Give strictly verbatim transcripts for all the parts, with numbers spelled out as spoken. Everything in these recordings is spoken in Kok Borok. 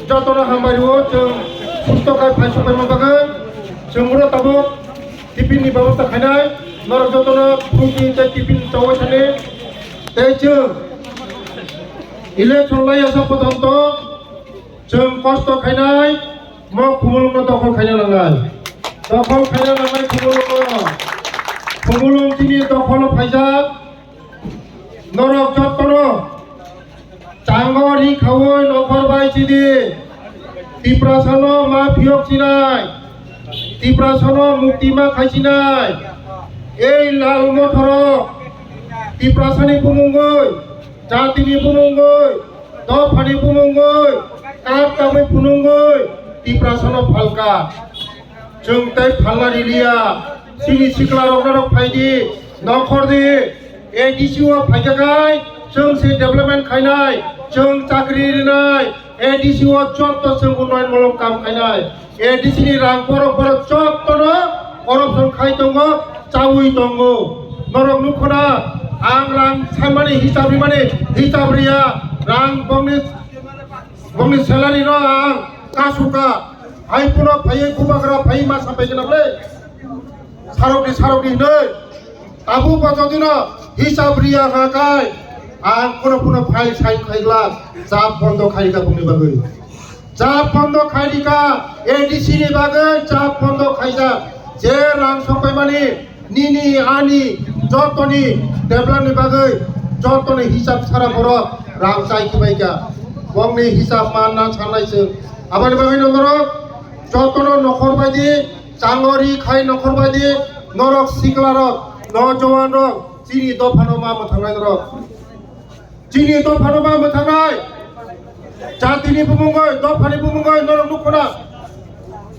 Jotono hambai rwo, chwng susto khai phai sokphaima bagwi chwng oro tabuk tiffin ni bebosta khainai, norok jotono phunukni tei tiffin chawi thani. Tei chwng election lai ya sa potonto chwng kosto khainai, mo Khumulwngno dokhol khaina nangnai. Dokhol khaina nangnai Khumulwngno. Khumulwng chini dokholo phaijak. Norok jotono chango ri khaui nokhor bai chidi. Tiprasano ma phiyok chinai. Tiprasano mukti ma khai chinai. Ei lal mothorok Tiprasani bumungwi, jatini bumungwi, dophani bumungwi, kap kamwi phunungwi Tiprasano phalka. Chwng tei phalna riliya, chini sikla rok norok phai di, nokhor di, A D C o phaikha khai chwng se development khainai, chwng chakri rinai, A D C o joto chwng unnoyon mulok kam khainai, A D C ni rang borok borok jotono corruption khai tongo, chawi tongo. Norok nukhuna ang rang saimani hisab rimani hisab riya, rang bongni Bongni salary no ang kasuka. Hai puno phaiwi bubagra phaiwi ma sapai gana ble. Sarok di, sarok di hinoi. Tabuk bo jodi no hisab riya ha kai. Ang puno puno phai sai khai gla. Chap bondo khai ka bongni bagwi. Chap bondo khai di ka. A D C ni bagwi chap bondo khai ja. Je rang sokpai mani. Nini, ani, jotoni development ni bagwi jotoni hisab sara borok rang chai khibai kha. Bongni hisab manna sanai se. Aboni bagwi no norok jotono nokhor bai di, changori khai nokhor bai di, norok sikla rok, nojowan rok, chini dophano ma mwthangnai norok. Chini dophano ma mwthangnai. Jatini bumungoi, dophani bumungoi norok nukhuna.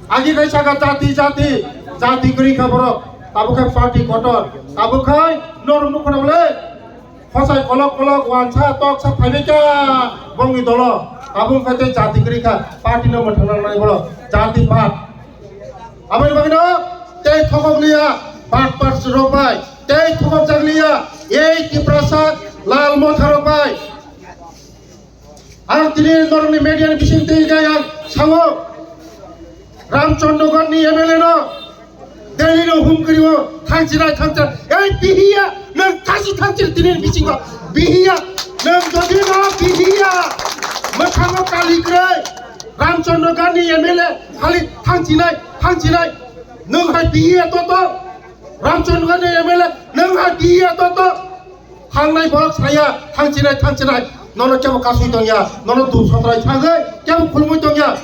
Agi khai saka jati, jati, jati kwrwi kha borok. Tabuk khai party kotor. Tabuk khai norok nukhuna bole. Khosai kolok kolok wansa toksa phaibai kha bongni dolo. Tabuk khai tei jati kwrwi kha. Party no mwthangna nai borok. Jati pat. Aboni bagwino tei thokok liya, bak bak rok bai, tei thokok jak liya, ei Tiprasa lal motha rok bai. Ang tini norokni media ni bising twi gai ang sao, Ramchandra Ghat ni M L A no, Delhi no hum kri o, thangchirai thangchar, ei bihiya, nang kasi thangchir tini ni bisingo, bihiya, nang jodi no bihiya, mwkhango kali krai, Ramchandra Ghat ni M L A khali thangchinai, thangchinai. Nwng hai bihiya toto. Ramchandra Ghat ni M L A nwng hai bihiya toto. Thangnai borok saya, thangchinai, thangchinai. Nono kebo kasui tongya, nono dum sotrai thangwi, kebo khulumui tongya.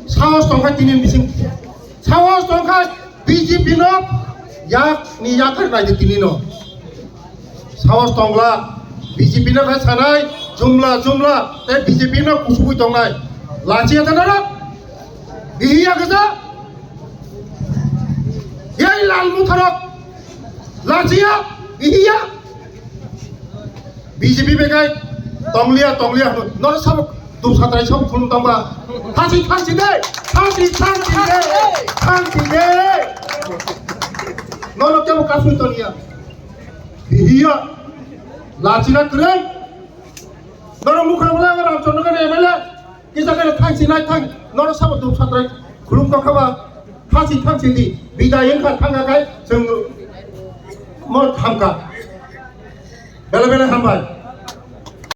Sahos tongkha tini bising. Sahos tongkha B J P no yak ni yakar nai de tini no. Sahos tongla, B J P no khe sanai, jumla, jumla, tei B J P no kusugui tongnai. Lachiya ta norok? Bihiya kisa? Yai lal mutharok. Lachiya, bihiya. B J P bekai, tongliya, tongliya, norok sabuk Dum satrai sok khulum tongba. Thangsi, thangsi de. Thangsi, thangsi de. Thangsi de. Nono kebo kasui toniya. Hiya. Lachina kwrwi. Nono mukha bwla Ramchandra Ghat M L A. Kisa kene thangsi nai thang. Nono sabo dum satrai khulum tongkhaba. Thangsi, thangsi di. Bidai wngkha thangkha kai. Chwng mo thangkha. Bele bele hambai.